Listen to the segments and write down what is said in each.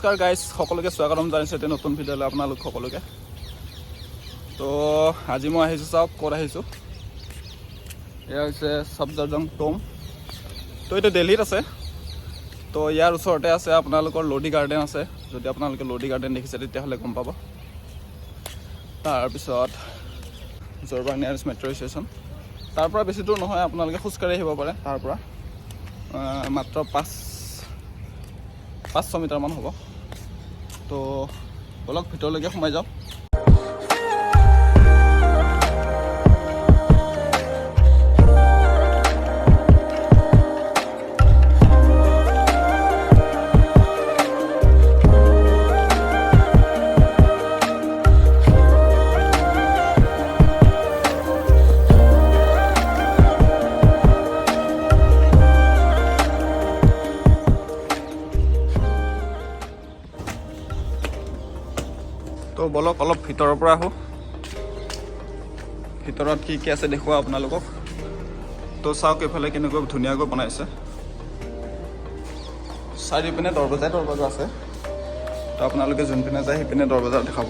নমস্কাৰ গাইজ, সকলোকে স্বাগতম জনাইছোঁ এতিয়া নতুন ভিডিঅ'লৈ আপোনালোক সকলোকে। তো আজি মই আহিছোঁ, চাওক ক'ত আহিছোঁ। এয়া হৈছে চফদৰজং টম। তো এইটো দিল্লীত আছে। তো ইয়াৰ ওচৰতে আছে আপোনালোকৰ লোডি গাৰ্ডেন আছে। যদি আপোনালোকে লোডি গাৰ্ডেন দেখিছে, তেতিয়াহ'লে গম পাব। তাৰপিছত জোৰবাগ নিয়াৰেষ্ট মেট্ৰ' ষ্টেচন। তাৰ পৰা বেছি দূৰ নহয়, আপোনালোকে খোজকাঢ়ি আহিব পাৰে। তাৰ পৰা মাত্ৰ 500 মিটাৰমান হ'ব। তো ব'লক, ভিতৰলৈকে সোমাই যাওঁ। তো ব'লক, অলপ ভিতৰৰ পৰা আহোঁ। ভিতৰত কি কি আছে দেখুৱাওঁ আপোনালোকক। তো চাওক, এইফালে কেনেকৈ ধুনীয়াকৈ বনাইছে। চাৰিওপিনে দৰৱাজাই দৰৱাজা আছে। তো আপোনালোকে যোনপিনে যায়, সেইপিনে দৰৱাজা দেখাব।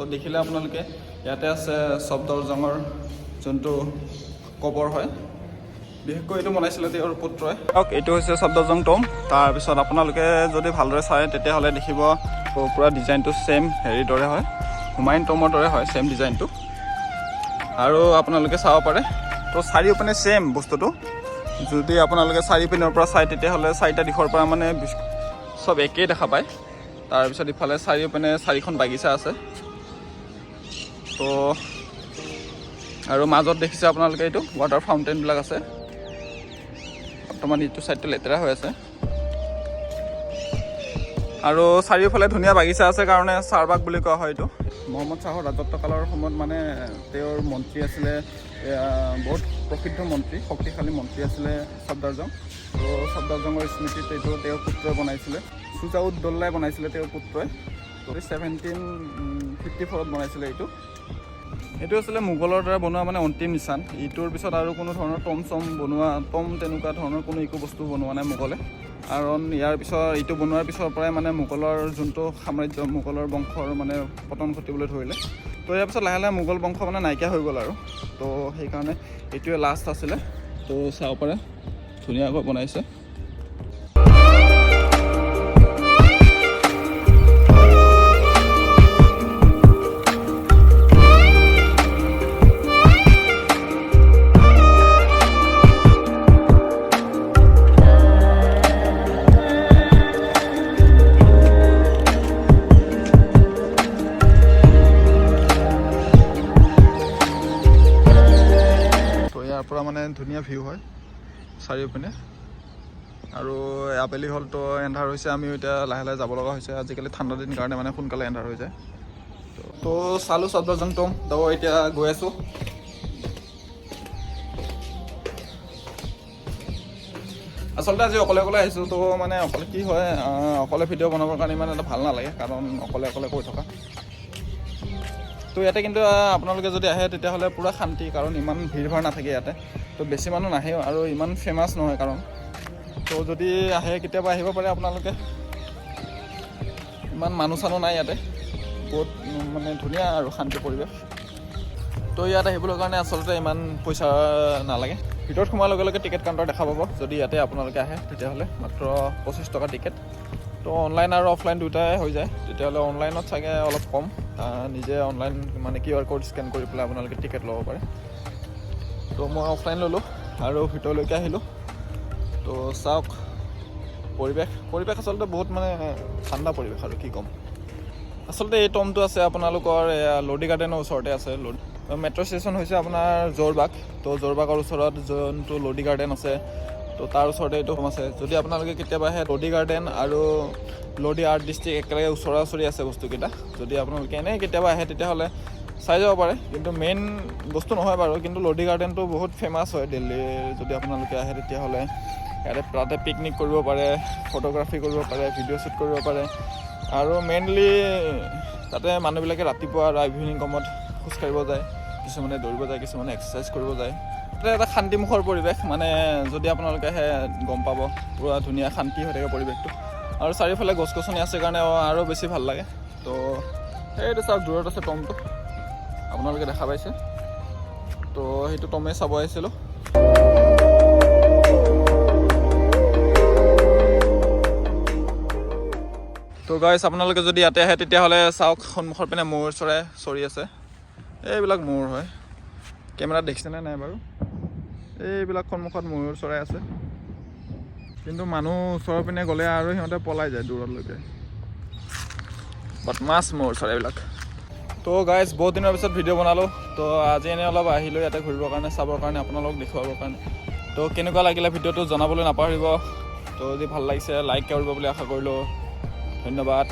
চ' দেখিলে আপোনালোকে, ইয়াতে আছে চফদৰজঙৰ যোনটো কবৰ হয়। বিশেষকৈ এইটো বনাইছিলে তেওঁৰ পুত্ৰই। চাওক, এইটো হৈছে চফদৰজং টম। তাৰপিছত আপোনালোকে যদি ভালদৰে চায়, তেতিয়াহ'লে দেখিব পূৰা ডিজাইনটো ছেইম হেৰিৰ দৰে হয়, হুমায়ুন টমৰ দৰে হয় ছেইম ডিজাইনটো। আৰু আপোনালোকে চাব পাৰে, তো চাৰিওপিনে ছেইম বস্তুটো। যদি আপোনালোকে চাৰিপিনৰ পৰা চায়, তেতিয়াহ'লে চাৰিটা দিশৰ পৰা মানে চব একেই দেখা পায়। তাৰপিছত ইফালে চাৰিওপিনে চাৰিখন বাগিচা আছে। তো আৰু মাজত দেখিছে আপোনালোকে, এইটো ৱাটাৰ ফাউণ্টেইনবিলাক আছে। বৰ্তমান এইটো ছাইডটো লেতেৰা হৈ আছে। আৰু চাৰিওফালে ধুনীয়া বাগিচা আছে কাৰণে চাৰবাগ বুলি কোৱা হয় এইটো। মহম্মদ শ্বাহৰ ৰাজত্বকালৰ সময়ত মানে তেওঁৰ মন্ত্ৰী আছিলে, বহুত প্ৰসিদ্ধ মন্ত্ৰী, শক্তিশালী মন্ত্ৰী আছিলে চফদৰজং। তো চফদৰজঙৰ স্মৃতিত এইটো তেওঁৰ পুত্ৰই বনাইছিলে, চুজাউদ দৌল্লাই বনাইছিলে তেওঁৰ পুত্ৰই। তো 1754ত বনাইছিলে এইটো। এইটো আছিলে মোগলৰ দ্বাৰা বনোৱা মানে অন্তিম নিচান। ইটোৰ পিছত আৰু কোনো ধৰণৰ টম চম বনোৱা, টম তেনেকুৱা ধৰণৰ কোনো একো বস্তু বনোৱা নাই মোগলে। কাৰণ ইয়াৰ পিছত, এইটো বনোৱাৰ পিছৰ পৰাই মানে মোগলৰ যোনটো সাম্ৰাজ্য, মোগলৰ বংশৰ মানে পতন ঘটিবলৈ ধৰিলে। তো ইয়াৰ পিছত লাহে লাহে মোগল বংশ মানে নাইকিয়া হৈ গ'ল আৰু। তো সেইকাৰণে এইটোৱে লাষ্ট আছিলে। তো চাব পাৰে, ধুনীয়াকৈ বনাইছে। তো ইয়াৰ পৰা মানে ধুনীয়া ভিউ হয় চাৰিওপিনে। আৰু আবেলি হ'ল, তো এন্ধাৰ হৈছে। আমিও এতিয়া লাহে লাহে যাব লগা হৈছে। আজিকালি ঠাণ্ডা দিন কাৰণে মানে সোনকালে এন্ধাৰ হৈ যায়। তো চালোঁ চফদৰজং টম। তো এতিয়া গৈ আছোঁ। আচলতে আজি অকলে অকলে আহিছোঁ। তো মানে অকলে কি হয়, অকলে ভিডিঅ' বনাবৰ কাৰণে ইমান এটা ভাল নালাগে, কাৰণ অকলে অকলে কৈ থকা। তো ইয়াতে কিন্তু আপোনালোকে যদি আহে, তেতিয়াহ'লে পূৰা শান্তি, কাৰণ ইমান ভিৰ ভাৰ নাথাকে ইয়াতে। তো বেছি মানুহ নাহেও আৰু ইমান ফেমাছ নহয় কাৰণ। তো যদি আহে, কেতিয়াবা আহিব পাৰে আপোনালোকে। ইমান মানুহ চানুহ নাই ইয়াতে। বহুত মানে ধুনীয়া আৰু শান্তি পৰিৱেশ। তো ইয়াত আহিবলৈ কাৰণে আচলতে ইমান পইচা নালাগে। ভিতৰত সোমোৱাৰ লগে লগে টিকেট কাউণ্টাৰ দেখা পাব। যদি ইয়াতে আপোনালোকে আহে, তেতিয়াহ'লে মাত্ৰ 25 টকা টিকেট। তো অনলাইন আৰু অফলাইন দুয়োটাই হৈ যায়। তেতিয়াহ'লে অনলাইনত চাগে অলপ কম। নিজে অনলাইন মানে কিউআৰ ক'ড স্কেন কৰি পেলাই আপোনালোকে টিকেট ল'ব পাৰে। তো মই অফলাইন ল'লোঁ আৰু ভিতৰলৈকে আহিলোঁ। তো চাওক পৰিৱেশ। পৰিৱেশ আচলতে বহুত মানে ঠাণ্ডা পৰিৱেশ আৰু কি ক'ম। আচলতে এই টমটো আছে আপোনালোকৰ এয়া লোডি গাৰ্ডেনৰ ওচৰতে আছে। মেট্ৰ' ষ্টেচন হৈছে আপোনাৰ জোৰবাগ। তো জোৰবাগৰ ওচৰত যোনটো লোডি গাৰ্ডেন আছে, তো তাৰ ওচৰতে এইটো আছে। যদি আপোনালোকে কেতিয়াবা আহে, লোডি গাৰ্ডেন আৰু লোডি আৰ্ট ডিষ্ট্ৰিক্ট একেলগে ওচৰা ওচৰি আছে বস্তুকেইটা। যদি আপোনালোকে এনেই কেতিয়াবা আহে, তেতিয়াহ'লে চাই যাব পাৰে, কিন্তু মেইন বস্তু নহয় বাৰু। কিন্তু লোধি গাৰ্ডেনটো বহুত ফেমাছ হয় দিল্লীৰ। যদি আপোনালোকে আহে, তেতিয়াহ'লে ইয়াতে তাতে পিকনিক কৰিব পাৰে, ফটোগ্ৰাফী কৰিব পাৰে, ভিডিঅ' শ্বুট কৰিব পাৰে। আৰু মেইনলি তাতে মানুহবিলাকে ৰাতিপুৱা আৰু ইভিনিং টাইমত খোজকাঢ়িব যায়, কিছুমানে দৌৰিব যায়, কিছুমানে এক্সাৰচাইজ কৰিব যায়। তাতে এটা শান্তিমুখৰ পৰিৱেশ, মানে যদি আপোনালোকে আহে গম পাব, পূৰা ধুনীয়া শান্তি হৈ থাকে পৰিৱেশটো। আৰু চাৰিওফালে গছ গছনি আছে কাৰণে আৰু বেছি ভাল লাগে। তো সেইটো চাওক, দূৰত আছে টমটো, আপোনালোকে দেখা পাইছে। তো সেইটো টমেই চাব আহিছিলোঁ। তো গাইছ, আপোনালোকে যদি ইয়াতে আহে, তেতিয়াহ'লে চাওক, সন্মুখৰ পিনে ময়ূৰ চৰাই চৰি আছে। এইবিলাক ময়ূৰ হয়। কেমেৰাত দেখিছেনে নাই বাৰু? এইবিলাক সন্মুখত ময়ূৰ চৰাই আছে, কিন্তু মানুহ ওচৰৰ পিনে গ'লে আৰু সিহঁতে পলাই যায় দূৰলৈকে। বদমাছ ময়ূৰ চৰাইবিলাক। তো গাইজ, বহুত দিনৰ পিছত ভিডিঅ' বনালোঁ। তো আজি এনেই অলপ আহিলোঁ ইয়াতে ঘূৰিবৰ কাৰণে, চাবৰ কাৰণে, আপোনালোকক দেখুৱাবৰ কাৰণে। তো কেনেকুৱা লাগিলে ভিডিঅ'টো জনাবলৈ নাপাহৰিব। তো যদি ভাল লাগিছে, লাইক কৰিব বুলি আশা কৰিলোঁ। ধন্যবাদ।